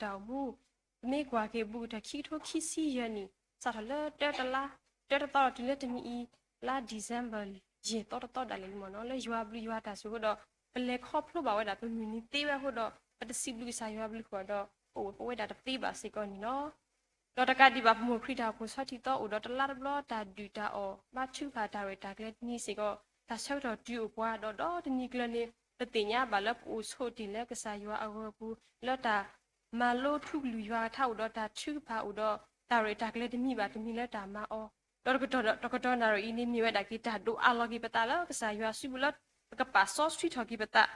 ပမ့ၢ်ကွၢ်က့ၤတၢ်အိၣ်မူတၢ်အိၣ်ဖှိၣ်အတၢ်အိၣ်မူ, ပမ့ၢ်ကွၢ်က့ၤဘူးကတၢၢ်ခံကထိခံဆံယဲၢ်နံၣ် စးထီၣ်လၢတၢတလါ, တၢတသီဒီးတုၤလၢတနံၤအံၤ, လါ December ယဲၢ်သီတသီဒၣ်လဲာ်လံမ့ၢ်နီၤ, လၢယွၤဘျုးယွၤတၢ်ဆိၣ်အဃိဒီး ပလဲၤခီဖျိဘၣ်ဝဲဒၣ်ပမုၢ်နံၤသ့ဝဲအဃိဒီး ပတစံးဘျုးကစၢ်ယွၤအဘျုးဃိဒီး ပအိၣ်ဝဲဒၣ်တသ့ဘၣ်စ့ၢ်ကီးန့ၣ်လီၤ. ဒီးတကးဒံးဘၣ် ပမိၢ်ခရံာ်တၢ်အိၣ်ဖှိၣ်ဆီထံသီအိၣ်ဒီးတလါတဘျီ တၢ်ဒုၣ်တၢ်အီၣ် ဘါထုကဖၣ်တၢ်ရဲၣ်တၢ်ကျဲၤတနံၤစ့ၢ်ကီး တၢ်ဆၢကတီၢ်တုၤအိၣ်ပှၤဒီး ဒီတနံၤကျၢၤန့ၣ် ပသ့ၣ်ညါဘၣ်လၢပအိၣ်ဆိးတ့ၢ်လၢကစၢ်ယွၤအဂီၤအပူၤ လၢတၢ်မၤလိထူကလုၢ်ယွၤအထါအိၣ်ဒီးတၢ်ထုကဖၣ်အိၣ်ဒီး တၢ်ရဲၣ်တၢ်ကျဲၤတမံၤဘၣ်တမံၤလၢတၢ်မၤအီၤ, ဒီးတကတီၢ်နၣ်ရံၣ်အံၤန့ၣ် မ့ၢ်ဝဲဒၣ်က့ၤတၢ်ဒိးအးလီၤက့ၤပသးလၢကစၢ်ယွၤစုပူၤလၢ ပကပာ်စီဆှံထီၣ်က့ၤပသး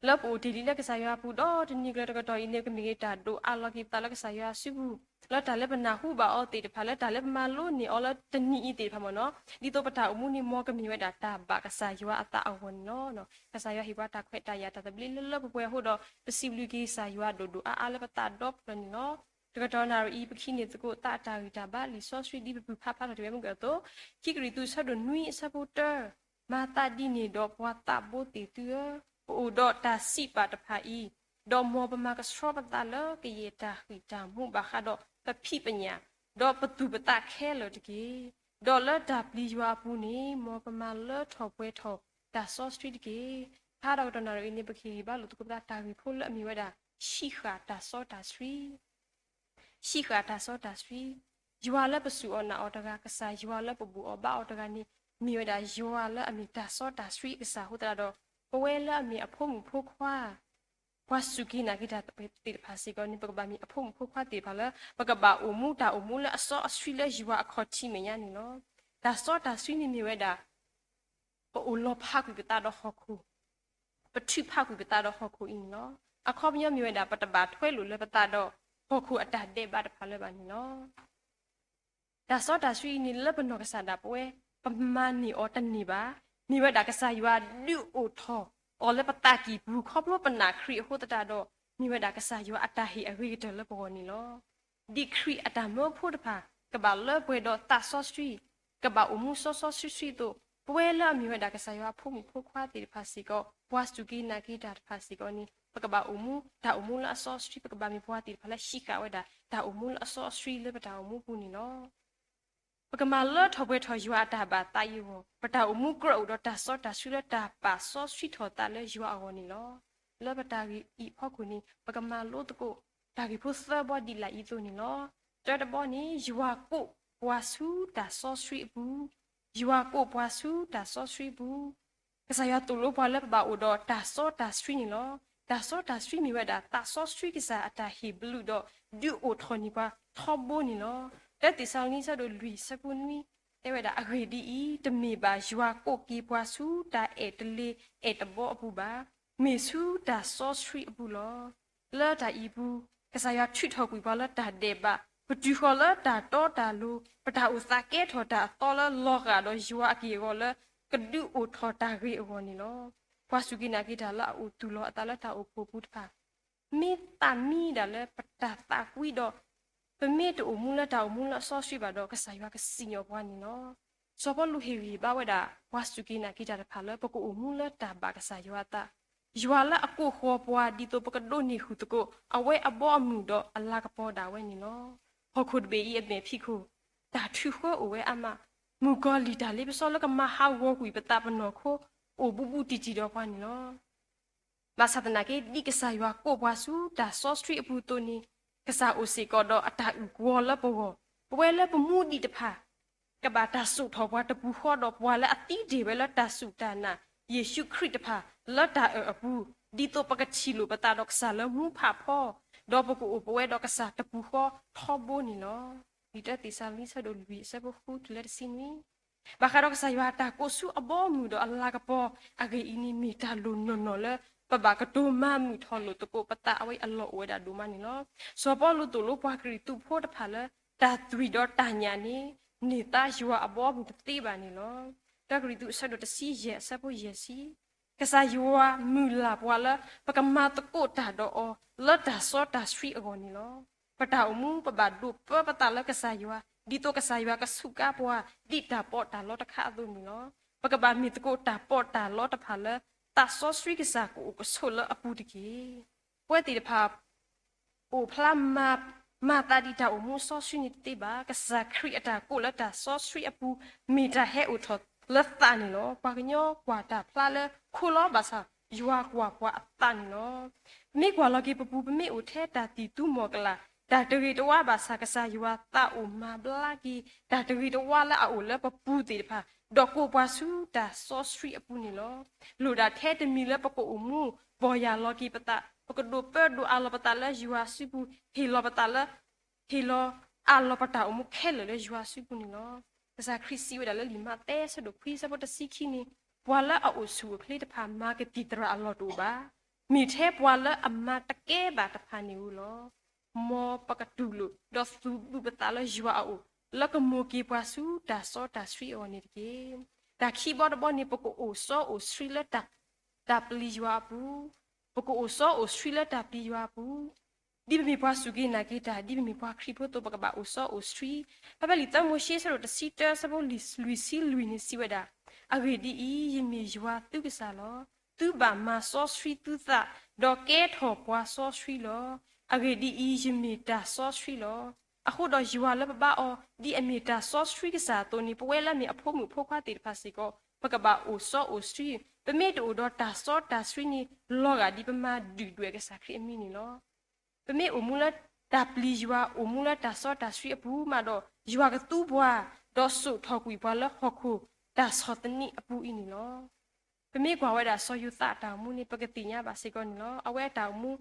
လၢပအိၣ်တ့ၢ်လံလၢကစၢ်ယွၤအပူၤ ဒီးတနံၤကျၢၤတကတီၢ်အံၤန့ၣ် ကမ့ၢ်က့ၤတၢ်ဒိးအးလီၤက့ၤပသးလၢကစၢ်ယွၤစုပူၤ လၢတၢ်လၢပနၢ်ဟူဘၣ်အီၤသ့ၣ်တဖၣ် လၢတၢ်လၢပမၤလိန့ၢ်အီၤလၢတနံၤအံၤသ့ၣ်တဖၣ်မ့ၢ်နီၤ, ဒ်သိးပတၢ်အိၣ်မူန့ၣ် မ်ကမ့ၢ်ဝဲဒၣ်တၢ်ဘၣ်ကစၢ်ယွၤအသးအဂီၢ်န့ၣ်လီၤ. ကစၢ်ယွၤဟ့ၣ်ပှၤတၢ်ခွဲးတၢ်ယာ်တၢ်သဘျ့လၢလၢပှဲၤပှဲၤအဃိဒီး ပစံးဘျုးက့ၤကစၢ်ယွၤဒိၣ်ဒိၣ်အါအါလၢပသးဒီဖျၢၣ်န့ၣ်လီၤ. တကတီၢ်နၣ်ရံၣ်အံၤ ပကဟံးန့ၢ်သကိးသးအတၢ်ဂံၢ်တၢ်ဘါလံာ်စီဆှံဒ်ပပုၢ်ဖးဖျါထီၣ်တ့ၢ်ဝဲမုၢ်ကၢၢ်အသိး, ခံကရံၣ်သူး အဆၢဒိၣ်နွံ အဆၢဖိတၢ, မၤသးဒ်န့ၣ်ဒီးပှၤသးဘိသ့ၣ်သုဧၢ, ပအိၣ်ဒီးတၢ်စံးပာ်တဖၣ်အံၤ, ဒီးမ်ပမၤကဆှီပသးလၢကယဲၢ်တၢ်ဃံၣ်တၢ်မူဘၣ်ဃးဒီးပဖံးပညၣ်, ဒီးပသူၣ်ပသးခဲလၢာ်တက့ၢ်. ဒီးလၢတၢ်ပျံၤယွၤအပူၤန့ၣ် မ်ပမၤလၢထီၣ်ပှဲၤထီၣ်တၢ်စီဆှံတက့ၢ်. ဖးဒီးကတီၢ်နၣ်ရံၣ်အံၤန့ၣ် ပကဟ့ၣ်ဂံၢ်ဘါလိာ်သကိးပသးတၢ်ဂ့ၢ်ဖိလၢအမ့ၢ်ဝဲဒၣ် ဟံးဃာ်တၢ်စီတၢ်ဆှံ ဟံးဃာ်တၢ်စီတၢ်ဆှံ, ယွၤလၢပစူၢ်အီၤနာ်အီၤတဂၤ, ကစၢ်ယွၤလၢပဘူၣ်အီၤဘါအီၤတဂၤန့ၣ် မ့ၢ်ဝဲဒၣ်ယွၤလၢအမ့ၢ်တၢ်စီတၢ်ဆှံအကစၢ်အဃိသတးဒီး, ပဝဲလၢအမ့ၢ်အဖိမုၣ်ဖိခွါ ပှၤစူၢ်က့ၤနာ်က့ၤတၢ်သ့ၣ်တဖၣ်စ့ၢ်ကီးန့ၣ် ပကဘၣ်မ့ၢ်အဖိမုၣ်ဖိခွါသ့ၣ်တဖၣ်လၢ ပကဘၣ်အိၣ်မူတၢ်အိၣ်မူလၢအစီအဆှံလၢယွၤအခီၣ်ထံးမဲာ်ညါန့ၣ်လီၤ. တၢ်စီတၢ်ဆှံန့ၣ်မ့ၢ်ဝဲဒၣ် ပအိၣ်လီၤဖးကွံာ်ပသးဒီးဟီၣ်ခိၣ်, ပထုးဖးကွံာ်ပသးဒီးဟီၣ်ခိၣ်အံၤန့ၣ်လီၤ. အခီပညီမ့ၢ်ဝဲဒၣ် ပတဘၣ်ထွဲလိာ်လၢပသးဒီး ဟီၣ်ခိၣ်အတၢ်ဒဲးဘးတဖၣ်လၢၤဘၣ်န့ၣ်လီၤ. တၢ်စီတၢ်ဆှံအံၤန့ၣ် လၢပနီၢ်ကစၢ်ဒၣ်ပဝဲ ပမၤန့ၢ်အီၤတန့ၢ်ဘၣ်. မ့ၢ်ဝဲဒၣ်ကစၢ်ယွၤဒုးအိၣ်ထီၣ်အီၤလၢပသးကံၢ်ပူၤ ခီဖျိပနာ်ခရံာ်အဃိသတးဒီး, မ့ၢ်ဝဲဒၣ်ကစၢ်ယွၤအတၢ်ဟ့ၣ်အဂ့ၤကတၢၢ်လၢပဂီၢ်န့ၣ်လီၤ. ဒ်ခရံာ်အတၢ်မၢဖိတဖၣ် ကဘၣ်လၢပှဲၤဒီးသးစီဆှံ, ကဘၣ်အိၣ်မူစီစီဆှံဆှံအသိး, ပဝဲလၢအမ့ၢ်ဝဲဒၣ်ကစၢ်ယွၤအဖိမုၣ်ဖိခွါသ့ၣ်တဖၣ်စ့ၢ်ကီး ပှၤစူၢ်က့ၤနာ်က့ၤတၢ်တဖၣ်စ့ၢ်ကီးန့ၣ် ပကဘၣ်အိၣ်မူတၢ်အိၣ်မူလၢအစီအဆှံ, ပကဘၣ်မ့ၢ်ပှၤသ့ၣ်တဖၣ်လၢဟံးဃာ်ဝဲဒၣ် တၢ်အိၣ်မူလၢအစီအဆှံလၢပတၢ်အိၣ်မူပူၤန့ၣ်လီၤ. ပကမၤလၢထီၣ်ပှဲၤထီၣ်ယွၤအတၢ်ဘၣ်သးအံၤအဂီၢ်, ပတၢ်အိၣ်မူကြၢးအိၣ်ဒီးတၢ်စီတၢ်ဆှံလၢတၢ်ပာ်စီဆှံထီၣ်သးလၢယွၤအဂီၢ်န့ၣ်လီၤ. လၢပတၢ်ဂ့ၢ်အံၤအဖီခိၣ်န့ၣ် ပကမၤလိသကိး တၢ်ဂ့ၢ်ဖိသၢဘီဒ်လာ်အံၤအသိးန့ၣ်လီၤ. တၢတဘီန့ၣ် ယွၤကိးပှၤဆူတၢ်စီဆှံအပူၤ, ယွၤကိးပှၤဆူတၢ်စီဆှံအပူၤ ကစၢ်ယွၤသိၣ်လိပှၤလၢပဘၣ်အိၣ်ဒီးတၢ်စီတၢ်ဆှံန့ၣ်လီၤ. တၢ်စီတၢ်ဆှံမ့ၢ်ဝဲဒၣ် သးစီဆှံကစၢ်အတၢ်ဟ့ၣ်ဘျုးဒီး ဒုးအိၣ်ထီၣ်န့ၢ်ပှၤထီဘိန့ၣ်လီၤ. တၢသ့းစၤလနံ အဆၢဒိၣ်လွံၢ် အဆၢဖိနွံ တဲဝဲဒၣ် အဂ့ၢ်ဒ်အံၤ, တမ့ၢ်ဘၣ်ယွၤကိးက့ၤပှၤဆူတၢ်အဲၣ်တလ့အဲၣ်တဘီအပူၤဘၣ်, မ့ၢ်ဆူတၢ်စီဆှံအပူၤလီၤ. လၢတၢ်အံၤအပူၤ, ကစၢ်ယွၤထုးထီၣ်ကွံာ်ပှၤလၢတၢ်ဒဲးဘး, ပတုၤဃီၤလၢတၢ်တီတၢ်လိၤ, ပတၢ်အိၣ်သးကဲထီၣ်တၢ်အသီလၢလီၤဂာ်ဒီးယွၤအက့ၢ်အဂီၤလၢ ကဒုးအိၣ်ထီၣ်တၢ်ဂ့ၤအဂီၢ်န့ၣ်လီၤ. ပှၤစူၢ်က့ၤနာ်က့ၤတၢ်လၢအအိၣ်သူၣ်လီၤအသးလၢတၢ်အိၣ်ဖှိၣ်ပူၤတဖၣ် မ့ၢ်သးမံဒၣ်လၢပတၢ်သးကွံဒီး ပမ့ၢ်တအိၣ်မူလၢတၢ်အိၣ်မူလၢအစီဆှံဘၣ်ဒီး ကစၢ်ယွၤကစံၣ်ညီၣ်ပှၤန့ၣ်လီၤ. စီၤပီလူးဟ့ၣ်ဂံၢ်ဟ့ၣ်ဘါဝဲဒၣ် ပှၤစူၢ်က့ၤနာ်က့ၤတၢ်တဖၣ်လၢ ပကအိၣ်မူလၢတၢ်ဘၣ်ကစၢ်ယွၤအသး, ယွၤလၢအကိးဃီၤပှၤ ဒ်သိးပကဒိးန့ၢ်ဃုာ်သကိး အဝဲအဘီအမုၢ်ဒီးအလၤကပီၤဒၣ်ဝဲန့ၣ်လီၤ. ဟီၣ်ခိၣ်တဘ့ၣ်အံၤအမဲာ်ဖံးခိၣ် တၢ်ထုးဃၢအိၣ်ဝဲအါမး, မုၣ်ကီၤလံၢ်တၢ်လ့ပစီလၢကမၤဟးဂီၤကွံာ်ပသးပနီၢ်ခိ အိၣ်ဘူးဘူးတံၢ်တံၢ်ဒီးပှၤန့ၣ်လီၤ. ဘၣ်ဆၣ်သနာ်က့ ဒ်ကစၢ်ယွၤကိးပှၤဆူတၢ်စီဆှံအပူၤအသိးန့ၣ်, ကစၢ်အိၣ်စ့ၢ်ကီးဒီးအတၢ်အုၣ်ကီၤလၢပဂီၢ်, ပဝဲလၢပမူဒံးတဖၣ် ကဘၣ်တၢ်စိာ်ထီၣ်ပှၤတပူၤဃီဒီးပှၤလၢအသံတ့ၢ်ဝဲလၢတၢ်စူၢ်တၢ်နာ် ယ့ၣ်ၡူးခရံာ်တဖၣ်လၢတၢ်အၢၣ်အပူၤ, ဒ်သိးပကထံၣ်လိာ်ပသးဒီးကစၢ်လၢမူဖးဖီ, ဒီးပကအိၣ်ပဝဲဒီးကစၢ်တပူၤဃီထီဘိန့ၣ်လီၤ. လံာ်တၢသ့းစၤလနံ အဆၢဒိၣ်လွံၢ် အဆၢဖိဃုတုၤလၢတဆံနွံ ဘၣ်ဃးဒီးကစၢ်ယွၤအတၢ်ကိးဆူအဘီအမုၢ်ဒီးအလၤကပီၤအဂ့ၢ်အံၤန့ၣ် မ့ၢ်တၢ်လိၣ်နီၢ်နီၢ်လၢ ပဘၣ်ကတိၤမၤမုာ်ထီၣ်လိာ်သကိးပသးအဝဲအလီၢ်အိၣ်ဝဲဒၣ်ဒိၣ်မးန့ၣ်လီၤ. စီၤပီလူးသိၣ်လိပှၤကရံၣ်သူးဖိတဖၣ်လၢ တၢ်သွံၣ်ဒီးတၢ်ညၣ်န့ၣ် န့ၢ်သါယွၤအဘီအမုၢ်တသ့ဘၣ်န့ၣ်လီၤ. တၢကရံၣ်သူး အဆၢဒိၣ်တဆံယဲၢ် အဆၢဖိယဲၢ်ဆံ ကစၢ်ယွၤမုၢ်လၢ်ပှၤလၢ ပကမၤသကိးတၢ်ဒီးအီၤ လၢတၢ်စီတၢ်ဆှံအဂီၢ်န့ၣ်လီၤ. ပတၢ်အိၣ်မူပဘၣ်ဒိးပၢပသးလၢကစၢ်ယွၤ ဒ်သိးကစၢ်ယွၤကဆူးကါပှၤ ဒ်တၢ်ပီးတၢ်လီတခါအသိးန့ၣ်လီၤ. ပကဘၣ်မ့ၢ်သကိးတၢ်ပီးတၢ်လီတဖၣ်လၢ သးစီဆှံကစၢ်ကအိၣ်ကဆိးလၢအပူၤတက့ၢ်. ပဝဲသ့ၣ်တဖၣ် အိၣ်ဖျါမၤသးဒ်တၢ်အိၣ်မူစီဆှံန့ၣ်တသ့ဘၣ်. ကစၢ်ခရံာ်အတၢ်ကိးလၢတၢ်စီဆှံအပူၤ မ့ၢ်တၢ်ဟဲအိၣ်ထီၣ်လၢသးန့ၣ်လီၤ. ပှၤကညီကွၢ်တၢ်ဖျါလၢခိလီၤဘၣ်ဆၣ် ယွၤကွၢ်ပှၤအသးန့ၣ်လီၤ. ပမ့ၢ်ကွၢ်လီၤက့ၤပပူၤ ပမ့ၢ်အိၣ်ထဲတၢ်သံၣ်သူမီၢ်ကလာ် တၢ်တဂ့ၤတဝါဘၣ်ဆၣ် ကစၢ်ယွၤသးအိၣ်မၤဘျါက့ၤ တၢ်တဂ့ၤတဝါလၢအအိၣ်လၢပပူၤသ့ၣ်တဖၣ် ဒီးကိးပှၤဆူတၢ်စီဆှံအပူၤန့ၣ်လီၤ. လိၣ်ဒၣ်ထဲတမံၤလၢပကအိၣ်မူ ပီၢ်ယၢ်လီၤက့ၤပသး, ပကဒိးပၢဒိးအးလီၤပသးလၢယွၤစုပူၤ, ဟ့ၣ်လီၤပသးလၢ ဟ့ၣ်လီၤအးလီၤပတၢ်အိၣ်မူခဲလၢာ်လၢယွၤစုပူၤန့ၣ်လီၤ. ကစၢ်ခရံာ်စံးဝဲဒၣ်လၢလံာ်မးသဲအဆၢဒိၣ်ခွံအဆၢဖိတဆံခံန့ၣ်, ပှၤလၢအအိၣ်ဆူၣ်အိၣ်ချ့တဖၣ် မၤကသံၣ်သရၣ်အလီၢ်တအိၣ်ဘၣ်. မ့ၢ်ထဲပှၤလၢအမၤတကဲဘၣ်တဖၣ်န့ၣ်ဧိၤလီၤ. မ်ပကတူၢ်လိာ် ဒီးသူၣ်ဘုၣ်ပသးလၢယွၤအအိၣ်, လၢကမိၤက့ၤပှၤဆူတၢ်စီတၢ်ဆှံအဂီၢ်န့ၣ်တက့ၢ်. တၢ်ခံဘီတဘီန့ၣ် ပကအိၣ်စီအိၣ်ဆှံလၢ တၢ်ပျံၤယွၤအပူၤ, ပကအိၣ်စီအိၣ်ဆှံလၢတၢ်ပျံၤယွၤအပူၤ, ဒ်ပမ့ၢ်ပှၤစူၢ်က့ၤနာ်က့ၤတၢ်, ဒ်ပမ့ၢ်ပှၤခရံာ်ဖိအသိး ပကဘၣ်အိၣ်စီအိၣ်ဆှံ. ဖဲလံာ်သၢမိၤၡ့အဆၢဒိၣ်တဆံတၢအဆၢဖိလွံၢ်ဆံလွံၢ်န့ၣ် စံးဝဲဒၣ်, အဂ့ၢ်ဒ်အံၤ, ယမ့ၢ်ယွၤသုကစၢ်လီၤ. သုဘၣ်မၤစီဆှံသုသး, ဒီးကဲထီၣ်ပှၤစီဆှံလီၤ. အဂ့ၢ်ဒ်အံၤ, ယမ့ၢ်တၢ်စီဆှံလီၤ. အဃိဒီးယွၤလၢပဘါအီၤ ဒ်အမ့ၢ်တၢ်စီဆှံကစၢ်အသိးန့ၣ်, ပဝဲလၢအမ့ၢ်အဖိမုၣ်ဖိခွါသ့ၣ်တဖၣ်စ့ၢ်ကီး ပကဘၣ်အိၣ်စီအိၣ်ဆှံ. ပမ့ၢ်တအိၣ်ဒီးတၢ်စီတၢ်ဆှံန့ၣ် လီၤဂာ်ဒ်ပမၤဒုၣ်ဒွဲၣ်ကစၢ်ခရံာ်အမံၤန့ၣ်လီၤ. ပမ့ၢ်အိၣ်မူလၢတၢ်ပျံၤယွၤ, အိၣ်မူလၢတၢ်စီတၢ်ဆှံအပူၤမးဒီး, ယွၤကသူပှၤ, ဒီးစိာ်ထီၣ်ကွံာ်ပှၤလၢဟီၣ်ခိၣ်တၢ်ဆီၣ်သနံးအပူၤအံၤန့ၣ်လီၤ. ပမ့ၢ်ကွၢ်ဝဲဒၣ်စီၤယိၤသးအတၢ်အိၣ်မူန့ၣ် ပကသ့ၣ်ညါဘၣ်စ့ၢ်ကီးန့ၣ်လီၤ. အဝဲအတၢ်အိၣ်မူ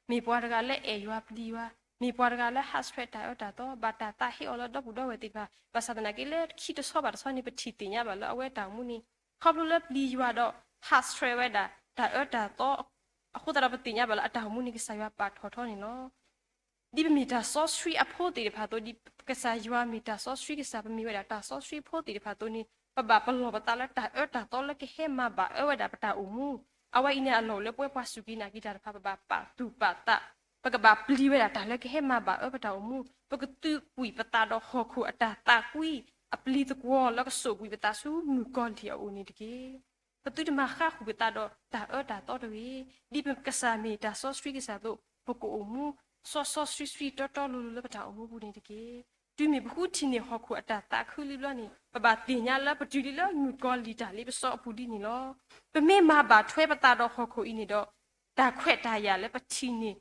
မ့ၢ်ပှၤတဂၤလၢအဲၣ်ယွၤပျံၤယွၤ, မ့ၢ်ပှၤတဂၤလၢဟးဆှဲးတၢ်အၢတၢ်သီ, ဘၣ်တၢ်သးဟ့အီၤလၢဒီပုၢ်ဒီဝဲၢ်သ့ၣ်တဖၣ်, ဘၣ်ဆၣ်သနာ်က့လၢခံတဆီဘၣ်တဆီန့ၣ် ပထံၣ်သ့ၣ်ညါဘၣ်လၢအဝဲအတၢ်အိၣ်မူန့ၣ် ခီဖျိလၢပျံၤယွၤဒီးဟးဆှဲးဝဲဒၣ်တၢ်အၢတၢ်သီ အဃိသတးဒီးပသ့ၣ်ညါဘၣ်လၢအတၢ်အိၣ်မူန့ၣ် ကစၢ်ယွၤပာ်ထီၣ်ထီန့ၣ်လီၤ. ဒ်ပမ့ၢ်တၢ်စီဆှံအဖိသ့ၣ်တဖၣ်အသိး, ဒ်ကစၢ်ယွၤမ့ၢ်တၢ်စီဆှံကစၢ်, ပမ့ၢ်ဝဲဒၣ်တၢ်စီဆှံဖိသ့ၣ်တဖၣ်အသိးန့ၣ်, ပဘၣ်ပလီၢ်ပသးလၢတၢ်အၢတၢ်သီလၢကဟဲမၤဘၣ်အၢဝဲဒၣ်ပတၢ်အိၣ်မူ. အဝဲအံၤန့ၣ်အလီၢ်အိၣ်လၢပဝဲပှၤစူၢ်က့ၤနာ်က့ၤတၢ်တဖၣ် ပဘၣ်ပာ်သူၣ်ပာ်သး, ပကဘၣ်ပျံၤဝဲဒၣ်တၢ်လၢကဟဲမၤဘၣ်အၢပတၢ်အိၣ်မူ, ပကသုးကွံာ်ပသးဒီးဟီၣ်ခိၣ်အတၢ်သးကွံ, အပျံၤသကွီၤလၢကစိာ်ကွံာ်ပသးဆူမုၣ်ကီၤလံၢ်အအိၣ်န့ၣ်တက့ၢ်. ပသုတမၤဃါဃုာ်ပသးဒီးတၢ်အၢတၢ်သီတဂ့ၤ. ဒ်ပကစၢ်မ့ၢ်တၢ်စီဆှံကစၢ်အသိး, ပကအိၣ်မူစီစီဆှံဆှံတီတီလိၤလိၤလၢပတၢ်အိၣ်မူပူၤန့ၣ်တက့ၢ်. တုၤမ့ၢ်ပဃုထံၣ်န့ၢ်ဟီၣ်ခိၣ်အတၢ်သးခုလံဘျီန့ၣ်, ပဘၣ်သ့ၣ်ညါလၢပတုၤလံလၢမုၣ်ကီၤလံၢ်တၢ်လ့ပစီအပူၤလံန့ၣ်လီၤ. ပမ့ၢ်မၤဘၣ်ထွဲပသးဒီးဟီၣ်ခိၣ်အံၤန့ၣ်ဒီး, တၢ်ခွဲးတၢ်ယာ်လၢပထံၣ်န့ၢ်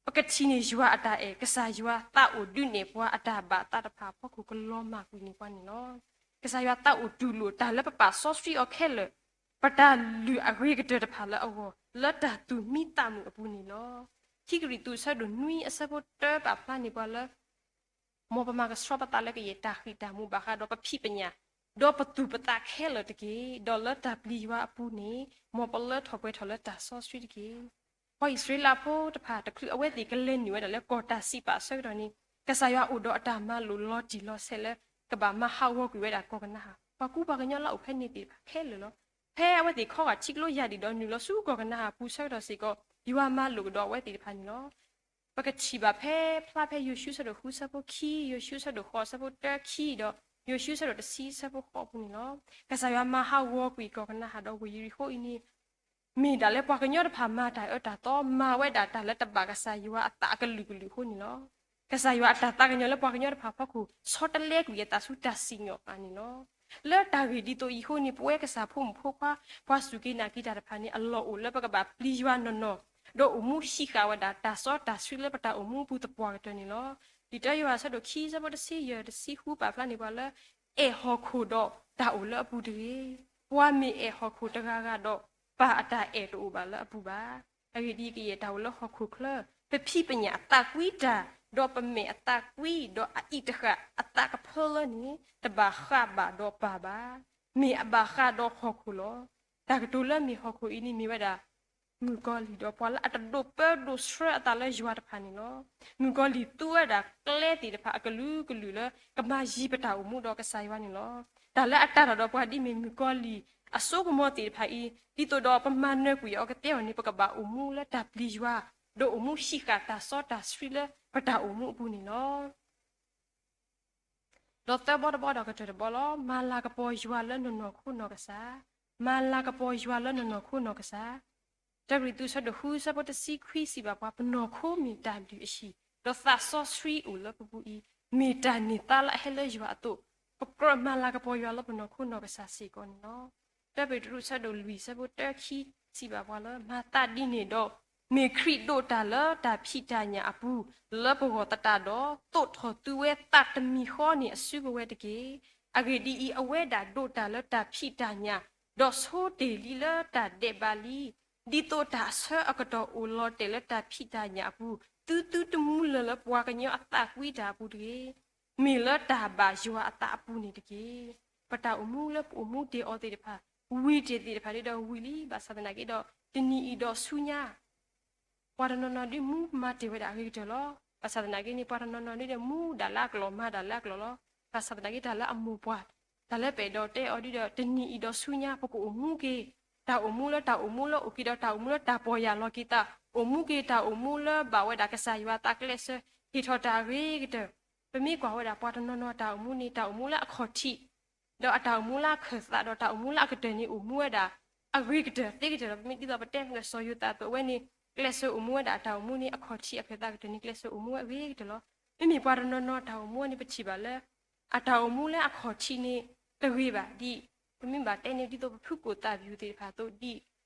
ပကထံၣ်န့ၢ်ယွၤအတၢ်အဲၣ်, ကစၢ်ယွၤသးအိၣ်ဒုးနဲၣ်ပှၤအတၢ်ဘၣ်သးတဖၣ်အဖီခိၣ်ကလီၤမၢ်ကွံာ်န့ၢ်ပှၤန့ၣ်လီၤ. ကစၢ်ယွၤသးအိၣ်တူၢ်လိာ်တၢ်လၢပပာ်စီဆှံအီၤခဲလၢာ်, ပတၢ်လုၢ်အဂ့ၤကတၢၢ်တဖၣ်လၢအဂီၢ်, လၢတၢ်သူၣ်မံသးမုာ်အပူၤန့ၣ်လီၤ. ခံကရံၣ်သူးအဆၢဒိၣ်နွံအဆၢဖိတၢပာ်ဖျါန့ၢ်ပှၤလၢ မ်ပမၤကဆှီပသးလၢကယဲၢ်တၢ်ဃံၣ်တၢ်မူဘၣ်ဃးဒီးပဖံးပညၣ်, ဒီးပသူၣ်ပသးခဲလၢာ်တက့ၢ်. ဒီးလၢတၢ်ပျံၤယွၤအပူၤန့ၣ်, မ်ပလၢထီၣ်ပှဲၤထီၣ်လၢတၢ်စီဆှံတက့ၢ်. ပှၤအံၣ်စရ့လးဖိတဖၣ်တချုးအဝဲသ့ၣ်ကလဲၤနုာ်ဝဲဒၣ်လၢကီၢ်တၢ်စံးပာ်အဆၢကတီၢ်န့ၣ်, ကစၢ်ယွၤအိၣ်ဒီးအတၢ်မၤလိာ်လီၤတံၢ်လီၤဆဲးလၢ ကဘၣ်မၤဟးဂီၤကွံာ်ဝဲဒၣ်ကီၢ်ကနၤဧၣ်. ပှၤကူပှၤကညီလၢအအိၣ်ဖဲန့ၣ်သ့ၣ်တဖၣ်ခဲလၢာ်လီၤ. ဖဲအဝဲသ့ၣ်ခီဂာ်ထံကျိယၢ်ဒံၣ်ဒီးနုာ်လီၤဆူကီၢ်ကနၤဧၣ်အပူၤဆၢကတီၢ်စ့ၢ်ကီး, ယွၤမၤလိာ်ကဒီးအဝဲသ့ၣ်တဖၣ်န့ၣ်လီၤ. ပကထံၣ်ဘၣ်ဖဲဖျါဖဲယိၤၡူအဆၢဒိၣ်ဃုအဆၢဖိခံ, ယိၤၡူအဆၢဒိၣ်ဃိးအဆၢဖိတၢခံဒီး ယိၤၡူအဆၢဒိၣ်တဆံအဆၢဖိဃိးအပူၤန့ၣ်လီၤ. ကစၢ်ယွၤမၤဟးဂီၤကွံာ်ကီၢ်ကနၤဧၣ်ဒီးဝ့ၢ်ယရံၣ်ဃိအံၤန့ၣ် မ့ၢ်ဒၣ်လၢပှၤကညီတဖၣ်မၤတၢ်အၢတၢ်သီ, မၤဝဲဒၣ်တၢ်လၢတဘၣ်ကစၢ်ယွၤအသးအကလုာ်ကလုာ်အဃိန့ၣ်လီၤ. ကစၢ်ယွၤအတၢ်သးကညီၤလၢပှၤကညီတဖၣ်အဖီခိၣ် ဆီတလဲကွံာ်အသးဆူတၢ်စံၣ်ညီၣ်အကျါန့ၣ်လီၤ. လၢတၢ်ဂ့ၢ်ဒ်သိးအံၤအဃိန့ၣ်, ပဝဲကစၢ်ဖိမုၣ်ဖိခွါ ပှၤစူၢ်က့ၤနာ်က့ၤတၢ်တဖၣ်န့ၣ် အလီၢ်အိၣ်လၢပကဘၣ်ပျံၤယွၤနီၢ်နီၢ်, ဒီးအိၣ်မူဟံးဃာ်ဝဲဒၣ်တၢ်စီတၢ်ဆှံလၢပတၢ်အိၣ်မူအပူၤသပှၢ်ကတၢၢ်န့ၣ်လီၤ. လံာ်တၢယိၤဟၣ်အဆၢဒိၣ်ခံအဆၢဖိတဆံယဲၢ်တဆံဃုပာ်ဖျါန့ၢ်ပှၤလၢ အဲၣ်ဟီၣ်ခိၣ်ဒီးတၢ်အိၣ်လၢအပူၤတဂ့ၤ. ပှၤမ့ၢ်အဲၣ်ဟီၣ်ခိၣ်တဂၤဂၤဒီး ပၢ်အတၢ်အဲၣ်တအိၣ်ဘၣ်လၢအပူၤဘၣ်. အဂ့ၢ်ဒ်အံၤ, ကယဲၢ်တၢ်အိၣ်လၢဟီၣ်ခိၣ်ချၢ, ပဖံးပညၣ်အသးကွံတၢ်, ဒီးပမဲာ်အသးကွံ, ဒီးအအံၣ်တဃာ်အသးကဖၢလၢန့ၣ်, တဘၣ်ဃးဘၣ်ဒီးပၢ်ဘၣ်. မ့ၢ်အဘၣ်ဃးဒီးဟီၣ်ခိၣ်လီၤ. တၢ်ကတိၤလၢမ့ၢ်ဟီၣ်ခိၣ်အံၤန့ၣ် မ့ၢ်ဝဲဒၣ် မုၣ်ကီၤလံၢ်, ဒီးပှၤလၢအတဒိးပၢဒိးဆှၢအသးလၢယွၤတဖၣ်န့ၣ်လီၤ. မုၣ်ကီၤလံၢ်သူဝဲဒၣ်ကျဲသ့ၣ်တဖၣ်အကလုာ်ကလုာ်လၢ ကမၤယံၤပတၢ်အိၣ်မူဒီးကစၢ်ယွၤန့ၣ်လီၤ. တၢ်လၢအတၢ်ထီၣ်ဒီးပှၤဒ်မ့ၢ်မုၣ်ကီၤလံၢ် အစိကမီၤသ့ၣ်တဖၣ်အံၤ, ဒ်သိးဒီးပမၤနၢၤကွံာ်အီၤကသ့အီၤန့ၣ်, ပကဘၣ်အိၣ်မူလၢတၢ်ပျံၤယွၤ, ဒီးအိၣ်မူဟံးဃာ်တၢ်စီတၢ်ဆှံလၢပတၢ်အိၣ်မူအပူၤန့ၣ်လီၤ. ဒီးသၢဘီတဘီဒီးကတၢၢ်တဘီလီၤ. မၤလၤကပီၤယွၤလၢနနီၢ်ခိနီၢ်ကစၢ်. မၤလၤကပီၤယွၤလၢနနီၢ်ခိနီၢ်ကစၢ်. တၢကရံၣ်သူး ဆၢဒိၣ်ဃု ဆၢဖိတဆံခွံ စံးဘၣ်ပှၤ, ပနီၢ်ခိမ့ၢ်တၢ်ဒုၣ်အဟံၣ်, ဒီးသးစီဆှံအိၣ်လၢပပူၤအံၤ, မ့ၢ်တၢ်န့ၢ်သါလၢအဟဲလၢယွၤအသိး, ပကြၢးမၤလၤကပီၤယွၤလၢပနီၢ်ခိနီၢ်ကစၢ်စ့ၢ်ကီးန့ၣ်လီၤ. တၢပ့းတရူး ဆၢဒိၣ်လွံၢ် ဆၢဖိတၢခံ စံးဘၣ်ပှၤလၢ မၤသးဒ်န့ၣ်ဒီး, မ့ၢ်ခရံာ်ဒိးတၢ်လၢတၢ်ဖံးတၢ်ညၣ်အပူၤ လၢပဂီၢ်သတးဒီး, သိးထီၣ်သုဝဲသးတမံၤဃီန့ၣ် အစုကဝဲၤတက့ၢ်. အဂ့ၢ်ဒ်အံၤ, အဝဲဒၣ်ဒိးတၢ်လၢတၢ်ဖံးတၢ်ညၣ်, ဒီးဆိတ့ၢ်လံလၢတၢ်ဒဲးဘးလံ. ဒ်သိးတၢ်အဆၢအကတီၢ်အိၣ်လီၤတဲာ်လၢတၢ်ဖံးတၢ်ညၣ်အပူၤ, သုသုတမူလၢာ်လၢပှၤကညီအသးကွံတၢ်အပူၤတဂ့ၤ, မ့ၢ်လၢတၢ်ဘၣ်ယွၤအသးအပူၤန့ၣ်တက့ၢ်. ပတၢ်အိၣ်မူလၢပအိၣ်မူတ့ၢ်အီၤသ့ၣ်တဖၣ်, ဝံၤတ့ၢ်သ့ၣ်တဖၣ်ဒ်ဒီးဝံၤလံ, ဘၣ်ဆၣ်သနာ်က့ဒီး, တနံၤအံၤဒီးဆူညါ ပှၤတနီၤနီၤဒုးမူမၤတ့ၢ်ဝဲဒၣ်အဂ့ၤကတၢၢ်လီၤ. ဘၣ်ဆၣ်သနာ်က့န့ၣ် ပှၤတနီၤနီၤဒုးဒီးမူဒၣ်လၢအကျိာ်မၤဒၣ်လၢအကျိာ်လီၤ. ဘၣ်ဆၣ်သနာ်က့တၢ်လၢအမိၢ်ပှၢ်, တၢ်လၢပအဲၣ်ဒိးတဲအီၤဒုးဒီး တနံၤအံၤဒီးဆူညါ ပကအိၣ်မူက့ၤ တၢ်အိၣ်မူလၢတၢ်အိၣ်မူလၢအိၣ်က့ၤဒီးတၢ်အိၣ်မူလၢတၢ်ပီၢ်ယၢ်လီၤက့ၤသး, အိၣ်မူက့ၤတၢ်အိၣ်မူလၢဘၣ်ဝဲဒၣ်ကစၢ်ယွၤအသးကျဲးစၢး ဟ့ၣ်ထီၣ်တၢ်အဂ့ၤကတၢၢ်. ပမ့ၢ်ကွၢ်ဝဲဒၣ်ပှၤတနီၤနီၤတၢ်အိၣ်မူန့ၣ် တၢ်အိၣ်မူလၢအခီၣ်ထံး ဒီးအတၢ်အိၣ်မူလၢအခၢၣ်သး ဒီးတၢ်အိၣ်မူလၢအကတၢၢ်န့ၣ် အိၣ်မူဝဲဒၣ်အဂ့ၤကတၢၢ်သ့ကတၢၢ်လီၤ. ပမ့ၢ်ဒ်သိးပတဲမုၢ်စီၤယိၤသးအသိး အဝဲန့ၣ် ကျဲးစၢးအိၣ်မူဝဲဒၣ်အတၢ်အိၣ်မူန့ၣ် အခီၣ်ထံးအခၢၣ်သးကတၢၢ်န့ၣ် ကျဲးစၢးအိၣ်မူဝဲအဂ့ၤကတၢၢ်လီၤ. မ့မ့ၢ်ပှၤတနီၤနီၤတၢ်အိၣ်မူန့ၣ် ပထံၣ်ဘၣ်လၢ အတၢ်အိၣ်မူလၢအခီၣ်ထံးန့ၣ် တဂ့ၤဘၣ်ဒ် ပမ့ၢ်ဘၣ်တဲန့ၣ် ဒ်သိးပဖုကိၣ်သးပယူာ်သ့ၣ်တဖၣ်အသိး ဒ်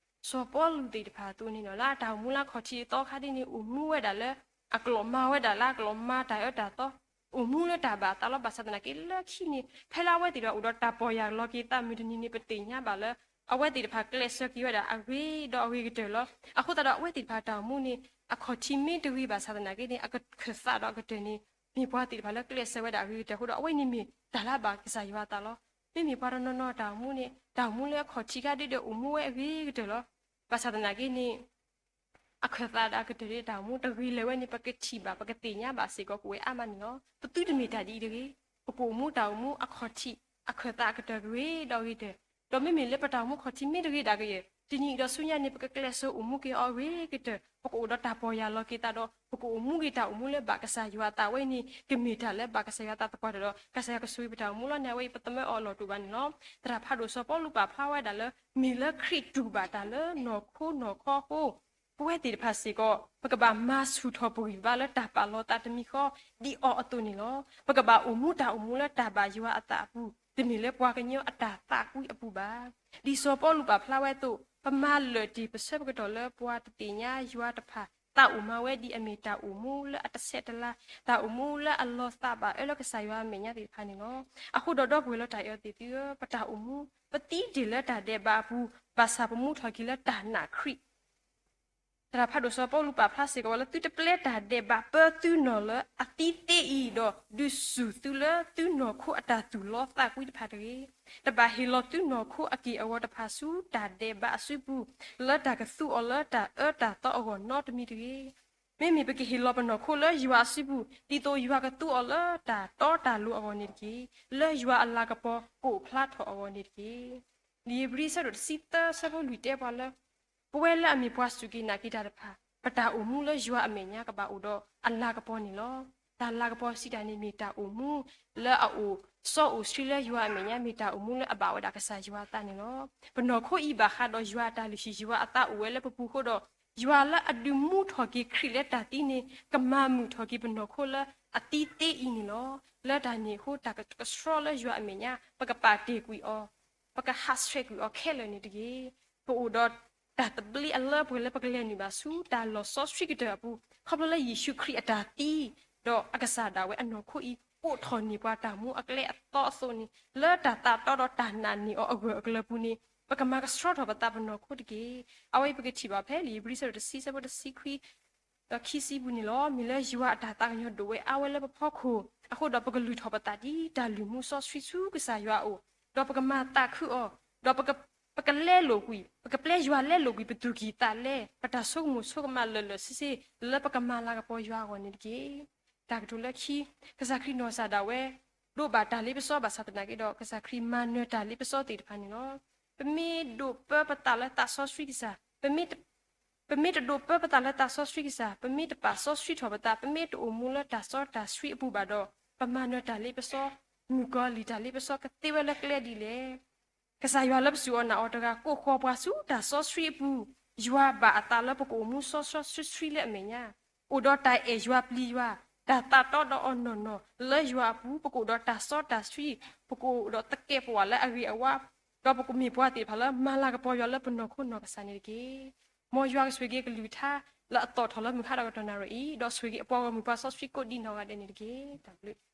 စီၤပီလူးသ့ၣ်တဖၣ်အသိးန့ၣ်လီၤ. လၢအတၢ်အိၣ်မူလၢအခီၣ်ထံးအသီခါဒ်န့ၣ် အိၣ်မူဝဲဒၣ်လၢအကျိာ်မၤဝဲဒၣ်လၢအကျိာ်မၤတၢ်အၢတၢ်သီ အိၣ်မူလၢတၢ်ဘၣ်အသးလီၤ. ဘၣ်ဆၣ်သနာ်က့လၢခံန့ၣ် ဖဲလၢအဝဲသ့ၣ်တဖၣ်အိၣ်ဒီးတၢ်ပီၢ်ယၢ်လီၤက့ၤသးမုၢ်တနံၤန့ၣ် ပသ့ၣ်ညါဘၣ်လၢ အဝဲသ့ၣ်တဖၣ်ကျဲးစၢးက့ၤဝဲဒၣ်အဂ့ၤဒီးအဂ့ၤကတၢၢ်လီၤ. အဃိသတးဒီးအဝဲသ့ၣ်တဖၣ်တၢ်အိၣ်မူန့ၣ် အခီၣ်ထံးမ့ၢ်တဂ့ၤဘၣ်ဆၣ်သနာ်က့န့ၣ် အခၢၣ်သးဒီးအကတၢၢ်န့ၣ် မ့ၢ်ပှၤသ့ၣ်တဖၣ်လၢကျဲးစၢးဝဲဒၣ်အဂ့ၤကတၢၢ်အဃိဒီး အဝဲန့ၣ်မ့ၢ်တၢ်လၢအဘၣ်ကစၢ်ယွၤအသးလီၤ. မ့မ့ၢ်ပှၤတနီၤနီၤတၢ်အိၣ်မူန့ၣ် တၢ်အိၣ်မူလၢအခီၣ်ထံးခါဒ်ဒီးအိၣ်မူဝဲအဂ့ၤကတၢၢ်လီၤ. ဘၣ်ဆၣ်သနာ်က့န့ၣ် အခၢၣ်သးဒီးအကတၢၢ်ဒ်တၢ်အိၣ်မူတဂ့ၤလၢၤဝဲန့ၣ် ပကထံၣ်ဘၣ် ပကသ့ၣ်ညါဘၣ်စ့ၢ်ကီးကအိၣ်ဝဲအါမးန့ၣ်လီၤ. ပသုတမ့ၢ်တၢ်ဒ်အံၤတဂ့ၤ. ပကအိၣ်မူတၢ်အိၣ်မူအခီၣ်ထံး အခၢၣ်သးအကတၢၢ်ဂ့ၤဒီးဂ့ၤကတၢၢ်, ဒီးမ့မ့ၢ်လၢပတၢ်အိၣ်မူခီၣ်ထံးမ့ၢ်တဂ့ၤဒၣ်ကယဲၢ် တနံၤအံၤဒီးဆူညါန့ၣ် ပကကျဲးစၢးအိၣ်မူက့ၤအီၤအဂ့ၤကတၢၢ်, ပကအိၣ်ဒီးတၢ်ပီၢ်ယၢ်လီၤက့ၤသးဒီး ပကအိၣ်မူက့ၤတၢ်အိၣ်မူလၢဘၣ်ကစၢ်ယွၤအသးဝဲန့ၣ် ကမ့ၢ်တၢ်လၢဘၣ်ကစၢ်ယွၤအသးသပှၢ်တၢၢ်ဒီး ကစၢ်ယွၤကဆိၣ်ဂ့ၤပတၢ်အိၣ်မူလီၤန့ၣ် အဝဲအံၤပသမၢအီၤအလီၢ်တအိၣ်ဘၣ်န့ၣ်လီၤ. သရၣ်ဖးဒိၣ်စီၤပီလူးပာ်ဖျါဝဲဒၣ်လၢ မ့ၢ်လၢခရံာ်တူၢ်ဘၣ်တၢ်လၢနီၢ်ခိနီၢ်ခီအဃိ ပဝဲသ့ၣ်တဖၣ်စ့ၢ်ကီး ပကဘၣ်မၤဆူၣ်ထီၣ်ပဂံၢ်ပဘါလၢတၢ်ပာ်လီၤသးတမံၤဃီ ဒ်အီၤအသိးန့ၣ်လီၤ. ပကဘၣ်အိၣ်မူတၢ်အိၣ်မူလၢတၢ်ဘၣ်ယွၤအသးအပူၤ တမ့ၢ်လၢပှၤကညီအတၢ်သးကွံအပူၤဘၣ်. ဒ်စီၤပီလူးပာ်ဖျါဝဲအသိး ပမၤလၢာ်တ့ၢ်ပဆၢပကတီၢ်လၢပှၤတသ့ၣ်ညါယွၤတဖၣ် သးအိၣ်မၤဝဲဒ်အမ့ၢ်တၢ်အိၣ်မူလၢအတဆဲးတလၤ, တၢ်အိၣ်မူလၢအလီၤသးဘၣ်အၢလၢကစၢ်ယွၤအမဲာ်ညါသ့ၣ်တဖၣ်န့ၣ်လီၤ. အဃိဒီးဒီပုၢ်ဝဲၢ်လီၤတၢ်အဲၣ်အီၤသ့ၣ်သုဧၢ, ပတၢ်အိၣ်မူ ပသံတ့ၢ်လၢတၢ်ဒဲးဘးအပူၤ ဘၣ်ဆၣ်ပမူထီၣ်က့ၤလၢတၢ်နာ်ခရံာ် သရၣ်ဖးဒိၣ်စီၤပီလူးပာ်ဖျါစ့ၢ်ကီးဝဲလၢ သုတပျဲတၢ်ဒဲးဘးပၢသုနီၢ်လၢအသံသ့အံၤ, ဒီးဒုးစူၢ်သုလၢသုနီၢ်ခိအတၢ်သူၣ်လီသးကွံတဖၣ်တဂ့ၤ. တဘၣ်ဟ့ၣ်လီၤသုနီၢ်ခိအက့ၢ်အဂီၤတဖၣ်ဆူတၢ်ဒဲးဘးအစုပူၤ, လၢတၢ်ကသူအီၤလၢတၢ်အၢတၢ်သီအဂီၢ်နီတမံၤတဂ့ၤ. မ့မ့ၢ်ပကဟ့ၣ်လီၤပနီၢ်ခိလၢယွၤအစုပူၤ, ဒ်သိးယွၤကသူအီၤလၢတၢ်တီတၢ်လိၤအဂီၢ်န့ၣ်တက့ၢ်. လၢယွၤအလၤကပီၤကအိၣ်ဖျါထီၣ်အဂီၢ်န့ၣ်တက့ၢ်. လံာ်ဧ့ၤဘြံၤ ဆၢဒိၣ်တဆံသၢ ဆၢဖိလွံၢ်တဲပှၤလၢ ပဝဲလၢအမ့ၢ်ပှၤစူၢ်က့ၤနာ်က့ၤတၢ်တဖၣ်, ပတၢ်အိၣ်မူလၢယွၤအမဲာ်ညါကဘၣ်အိၣ်ဒီးအလၤကပီၤန့ၣ်လီၤ. တၢ်လၤကပီၤစံးတၢ်န့ၣ်မ့ၢ်တၢ်အိၣ်မူလၢအအိၣ်စီအိၣ်ဆှံလၢယွၤအမဲာ်ညါ မ့ၢ်တၢ်အိၣ်မူလၢအဘၣ်ဝဲဒၣ်ကစၢ်ယွၤအသးန့ၣ်လီၤ. ပနီၢ်ခိအံၤဘၣ်ဃးဒီးယွၤအတၢ်လုၢ်ဟံၣ် ယွၤအသးအိၣ်ဝဲလၢပပူၤအဃိဒီး, ယွၤလၢအဒုးမူထီၣ်က့ၤခရံာ်လၢတၢ်သံန့ၣ် ကမၤမုာ်ထီၣ်က့ၤပနီၢ်ခိလၢအသံသ့အံၤန့ၣ်လီၤ. လၢတၢ်န့ၣ်အဃိ တၢ်ကဆှီလၢယွၤအမဲာ်ညါ ပကပာ်တ့ၢ်ကွံာ်အီၤ ပကဟးဆှဲးကွံာ်အီၤခဲလၢာ်န့ၣ်တက့ၢ်. ပအိၣ်ဒီးတၢ်သဘျ့အလၢပှဲၤလၢပကလဲၤနုာ်ဘၣ်ဆူတၢ်လီၢ်စီဆှံကတၢၢ်အပူၤ ခီဖျိလၢယ့ၣ်ၡူးခရံာ်အတၢ်သံ, ဒီးအကစၢ်ဒၣ်ဝဲအနီၢ်ခိအံၤ အိးထီၣ်န့ၢ်ပှၤတၢ်မူအကျဲအသီအသိးန့ၣ်, လၢတၢ်သးတီဒီးတၢ်နာ်န့ၢ်အီၤအဂၢၢ်အကျၢၤပူၤန့ၣ် ပကမၤကဆှီထီၣ်ပသးပနီၢ်ခိတက့ၢ်. အဝဲအံၤပကထံၣ်ဘၣ်ဖဲလံာ်ဧ့ၤဘြံၤ ဆၢဒိၣ်တဆံ ဆၢဖိတဆံခွံ ဒီးခံဆံပူၤန့ၣ်လီၤ. မ့ၢ်လၢယွၤအတၢ်သးကညီၤဒိၣ်ဝဲအါဝဲလၢပဖီခိၣ်အဃိဒီး ပကလုၢ်ထီၣ်ပသးဒ်တၢ်လုၢ်မူစီဆှံဆူကစၢ်ယွၤအအိၣ်, ဒီးပကမၤသးခုအီၤ, ဒီးပက ပကလဲလိာ်ကွံာ်, ပကပျဲယွၤလဲလိာ်ကွံာ်ပသူၣ်ကံၢ်သးလဲ, ပတၢ်ဆိကမိၣ်ဆိကမးလၢာ်လၢာ်ဆ့ဆ့ လၢပကမၤလၤကပီၤယွၤအဂီၢ်န့ၣ်တက့ၢ်. တၢ်ကတိၤလၢခံ, ကစၢ်ခရံာ်နီၢ်ကစၢ်ဒၣ်ဝဲ ဒိးဘၣ်တၢ်လ့ပစီဘၣ်ဆၣ်သနာ်က့ဒီး ကစၢ်ခရံာ်မၤနၢၤတၢ်လ့ပစီသ့ၣ်တဖၣ်န့ၣ်လီၤ. ပမ့ၢ်ဒိးပၢပသးလၢသးစီဆှံကစၢ်, ပမ့ၢ်တ ပမ့ၢ်တဒိးပၢပသးလၢသးစီဆှံကစၢ်, ပမ့ၢ်တပာ်စီဆှံထီၣ်ပသး, ပမ့ၢ်တအိၣ်မူလၢတၢ်စီတၢ်ဆှံအပူၤဘၣ်ဒီး, ပမၤနၢၤတၢ်လ့ပစီ, မုၣ်ကီၤလံၢ်တၢ်လ့ပစီကသ့ဝဲလၢကျဲဒ်လဲၣ်. ကစၢ်ယွၤလၢပစူၢ်အီၤနာ်အီၤတဂၤ ကိးဃီၤပှၤဆူတၢ်စီဆှံအပူၤ, ယွၤဘၣ်အသးလၢပကအိၣ်မူစီစီဆှံဆှံလၢအမဲာ်ညါ, အိၣ်ဒီးတၢ်အဲၣ်ယွၤပျံၤယွၤ, တၢ်သးတီဒီးအီၤနီၢ်နီၢ်, လၢယွၤအပူၤ ပကအိၣ်ဒီးတၢ်စီတၢ်ဆှံ, ပကအိၣ်ဒီးသကဲးပဝးလၢအဂ့ၤအဝါ, ဒီးပကမ့ၢ်ပှၤသ့ၣ်တဖၣ်လၢမၤလၤကပီၤယွၤလၢပနီၢ်ခိနီၢ်ကစၢ်န့ၣ်တက့ၢ်. မ်ယွၤကဆိၣ်ဂ့ၤကလုၢ်ကထါ လၢအသီၣ်ထီၣ်လၢမုၢ်ဟါဒီးကတီၢ်နၣ်ရံၣ်အံၤ, ဒီးဆိၣ်ဂ့ၤအပှၤဂီၢ်မုၢ်ပှၤစီဆှံကိးဒံးနီၢ်ဂၤဒဲးန့ၣ်တက့ၢ်. တၢ်ဘျုး